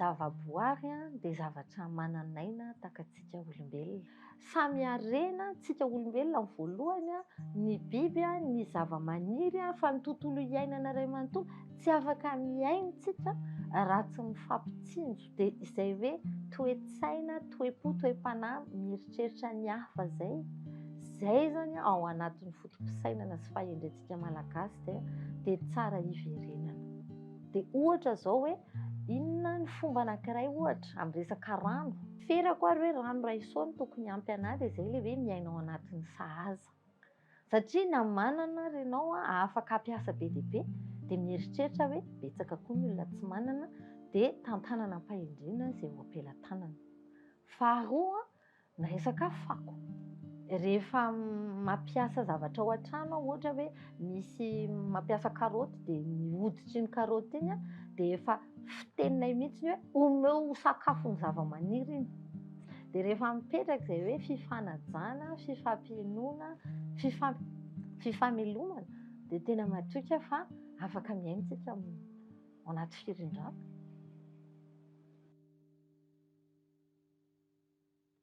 zavaboary dia zavatra manan'aina tahaka antsika olombelona. Samy harena tsika olombelona amin'ny voalohany, ny biby, ny zavamaniry, fa ny tontolo iainana iray manontolo tsy afaka miaina tsika raha tsy mifampitsinjo. Dia izay hoe toe-tsaina, toe-po, toe-panahy mieritreritra ny hafa izay, izay izany ao anatin'ny foto-pisainana sy fahendrentsika malagasy dia tsara hiverenana. Dia ohatra izao hoe inona ny fomba anankiray ohatra amin'ny resaka rano. Ferako ary hoe rano iray seau no tokony ampy anahy dia izay ilay hoe miaina ao anatin'ny sahaza. Satria na manana ary ianao afaka hampiasa be dia be dia mieritreritra hoe betsaka koa ny olona tsy manana dia tantanana am-pahendrena izay eo am-pelatanana. Faharoa, ny resaka fako. Rehefa mampiasa zavatra ao an-trano aho, ohatra hoe misy mampiasa karaoty dia ny hoditry iny karaoty iny dia efa fiteninay mihitsy ny hoe omeo sakafo ny zavamaniry iny. Dia rehefa mipetraka izay hoe fifanajana, fifampihenoana, fifamelomana dia tena matoky aho fa afaka miaina isika ao anaty firindrana.